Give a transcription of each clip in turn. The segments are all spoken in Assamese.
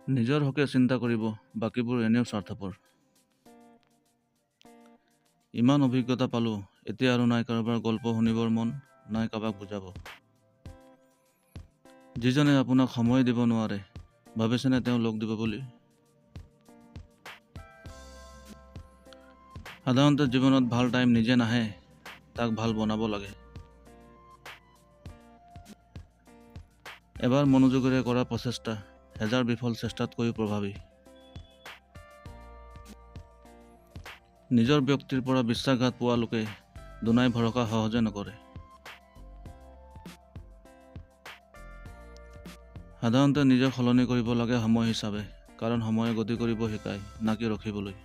নিজৰ হকে চিন্তা কৰিব, বাকীবোৰ এনেও স্বাৰ্থপৰ। ইমান অভিজ্ঞতা পালোঁ, এতিয়া আৰু নাই কাৰোবাৰ গল্প শুনিবৰ মন, নাই কাৰোবাক বুজাব। যিজনে আপোনাক সময় দিব নোৱাৰে, ভাবিছেনে তেওঁ লগ দিব বুলি? সাধাৰণতে জীৱনত ভাল টাইম নিজে নাহে, তাক ভাল বনাব লাগে। এবাৰ মনোযোগেৰে কৰা প্ৰচেষ্টা হেজাৰ বিফল চেষ্টাতকৈও প্ৰভাৱী। নিজৰ ব্যক্তিৰ পৰা বিশ্বাসঘাত পোৱা লোকে দুনাই ভৰসা সহজে নকৰে। সাধাৰণতে নিজক সলনি কৰিব লাগে সময় হিচাপে, কাৰণ সময়ে গতি কৰিব শিকায়, নাকি ৰখিবলৈ।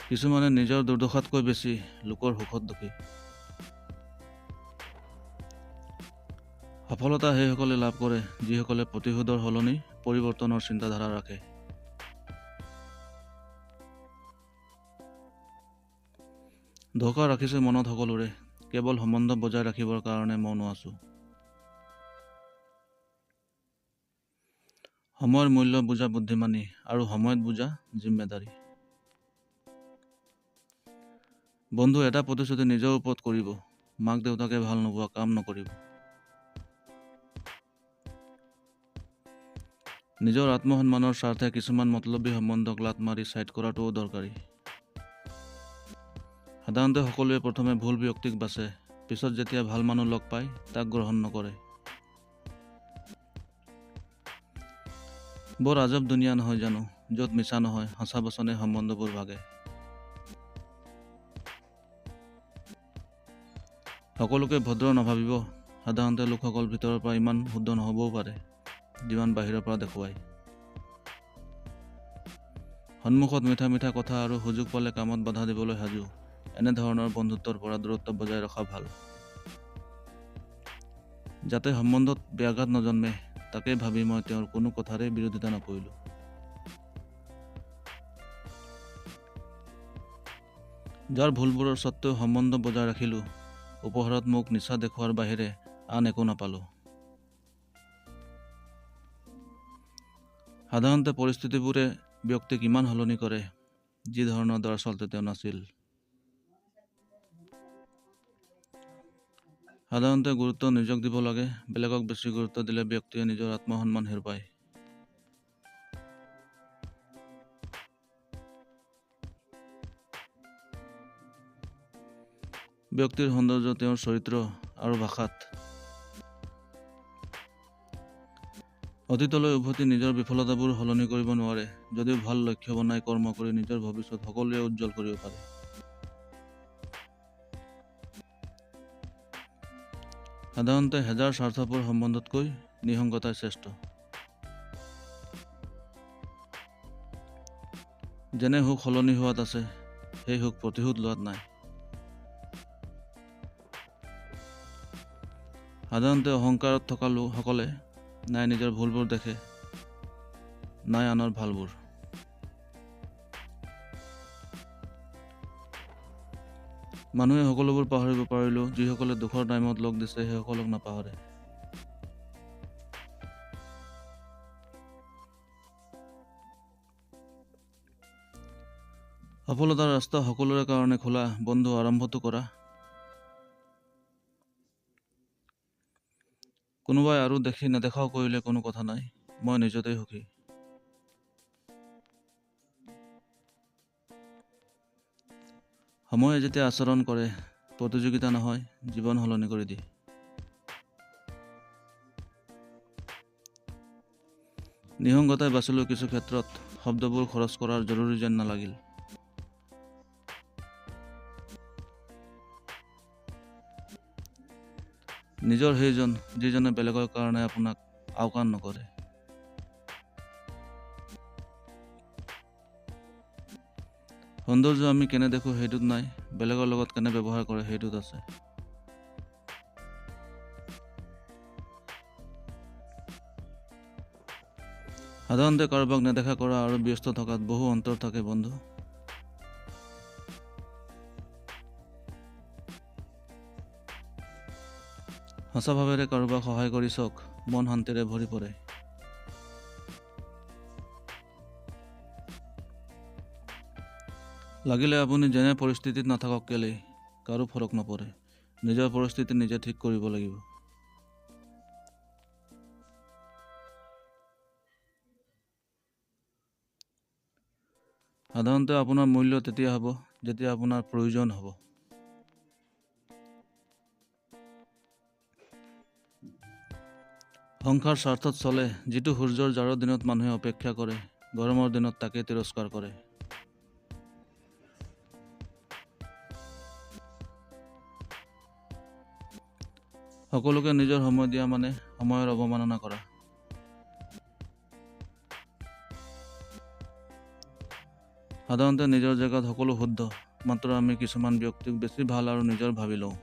কিছুমানে নিজৰ দুৰ্দশাতকৈ বেছি লোকৰ সুখত দুখী। সফলতা সেইসকলে লাভ কৰে যিসকলে প্ৰতিশোধৰ সলনি পৰিৱৰ্তনৰ চিন্তাধাৰা ৰাখে। ধোকা ৰাখিছোঁ মনত সকলোৰে, কেৱল সম্বন্ধ বজাই ৰাখিবৰ কাৰণে মৌন আছোঁ। সময়ৰ মূল্য বুজা বুদ্ধিমানী আৰু সময়ত বুজা জিম্মেদাৰী। বন্ধু, এটা প্ৰতিশ্ৰুতি নিজৰ ওপৰত কৰিব, মাক দেউতাকে ভাল নোপোৱা কাম নকৰিব। নিজৰ আত্মসন্মানৰ স্বাৰ্থে কিছুমান মতলবী সম্বন্ধক লাত মাৰি ছাইড কৰাটোও দৰকাৰী। সাধাৰণতে সকলোৱে প্ৰথমে ভুল ব্যক্তিক বাছে, পিছত যেতিয়া ভাল মানুহ লগ পায় তাক গ্ৰহণ নকৰে। বৰ আজব দুনিয়া নহয় জানো, য'ত মিছা নহয় সঁচা বচনে সম্বন্ধবোৰ ভাগে। সকলোকে ভদ্ৰ নাভাবিব, সাধাৰণতে লোকসকল ভিতৰৰ পৰা ইমান শুদ্ধ নহ'বও পাৰে যিমান বাহিৰৰ পৰা দেখুৱায়। সন্মুখত মিঠা মিঠা কথা আৰু সুযোগ পালে কামত বাধা দিবলৈ সাজু, এনেধৰণৰ বন্ধুত্বৰ পৰা দূৰত্ব বজাই ৰখা ভাল। যাতে সম্বন্ধত ব্যাঘাত নজন্মে তাকে ভাবি মই তেওঁৰ কোনো কথাৰে বিৰোধিতা নকৰিলোঁ। যাৰ ভুলবোৰৰ সত্ত্বেও সম্বন্ধ বজাই ৰাখিলোঁ, উপহাৰত মোক নিচা দেখুওৱাৰ বাহিৰে আন একো নাপালোঁ। সাধাৰণতে পৰিস্থিতিবোৰে ব্যক্তিক ইমান সলনি কৰে, যি ধৰণৰ দৰাচলতে তেওঁ নাছিল। সাধাৰণতে গুৰুত্ব নিজক দিব লাগে, বেলেগক বেছি গুৰুত্ব দিলে ব্যক্তিয়ে নিজৰ আত্মসন্মান হেৰুৱায়। ব্যক্তিৰ সৌন্দৰ্য তেওঁৰ চৰিত্ৰ আৰু ভাষাত। অতীতলৈ উভতি নিজৰ বিফলতাবোৰ সলনি কৰিব নোৱাৰে যদিও ভাল লক্ষ্য বনাই কৰ্ম কৰি নিজৰ ভৱিষ্যত সকলোৱে উজ্জ্বল কৰিব পাৰে। সাধাৰণতে হেজাৰ স্বাৰ্থপৰ সম্বন্ধতকৈ নিঃসংগতাই শ্ৰেষ্ঠ। যেনে সুখ সলনি হোৱাত আছে, সেই সুখ প্ৰতিশোধ লোৱাত নাই। সাধাৰণতে অহংকাৰত থকা লোকসকলে নাই নিজৰ ভুলবোৰ দেখে, নাই আনৰ ভালবোৰ। মানুহে সকলোবোৰ পাহৰিব পাৰিলেও যিসকলে দুখৰ টাইমত লগ দিছে সেইসকলক নাপাহৰে। সফলতাৰ ৰাস্তা সকলোৰে কাৰণে খোলা, বন্ধু আৰম্ভটো কৰা। কোনোবাই আৰু দেখি নেদেখাও কৰিলে কোনো কথা নাই, মই নিজতেই সুখী। সময়ে যেতিয়া আচৰণ কৰে, প্ৰতিযোগিতা নহয়, জীৱন সলনি কৰি দিয়ে। নিসংগতাই বাচিলেও কিছু ক্ষেত্ৰত শব্দবোৰ খৰচ কৰাৰ জৰুৰী যেন নালাগিল। নিজৰ সেইজন যিজনে বেলেগৰ কাৰণে আপোনাক আওকাণ নকৰে। সৌন্দৰ্য আমি কেনে দেখোঁ সেইটোত নাই, বেলেগৰ লগত কেনে ব্যৱহাৰ কৰে সেইটোত আছে। সাধাৰণতে কাৰোবাক নেদেখা কৰা আৰু ব্যস্ত থকাত বহু অন্তৰ থাকে বন্ধু। সঁচা ভাৱেৰে কাৰোবাক সহায় কৰি চাওক, মন শান্তিৰে ভৰি পৰে। লাগিলে আপুনি যেনে পৰিস্থিতিত নাথাকক কেলেই, কাৰো ফৰক নপৰে। নিজৰ পৰিস্থিতি নিজে ঠিক কৰিব লাগিব। সাধাৰণতে আপোনাৰ মূল্য তেতিয়া হ'ব যেতিয়া আপোনাৰ প্ৰয়োজন হ'ব। সংসাৰ স্বাৰ্থত চলে। যিটো সূৰ্যৰ জাৰৰ দিনত মানুহে অপেক্ষা কৰে, গৰমৰ দিনত তাকে তিৰস্কাৰ কৰে। সকলোকে নিজৰ সময় দিয়া মানে সময়ৰ অৱমাননা কৰা। সাধাৰণতে নিজৰ জেগাত সকলো শুদ্ধ, মাত্ৰ আমি কিছুমান ব্যক্তিক বেছি ভাল আৰু নিজৰ ভাবি লওঁ।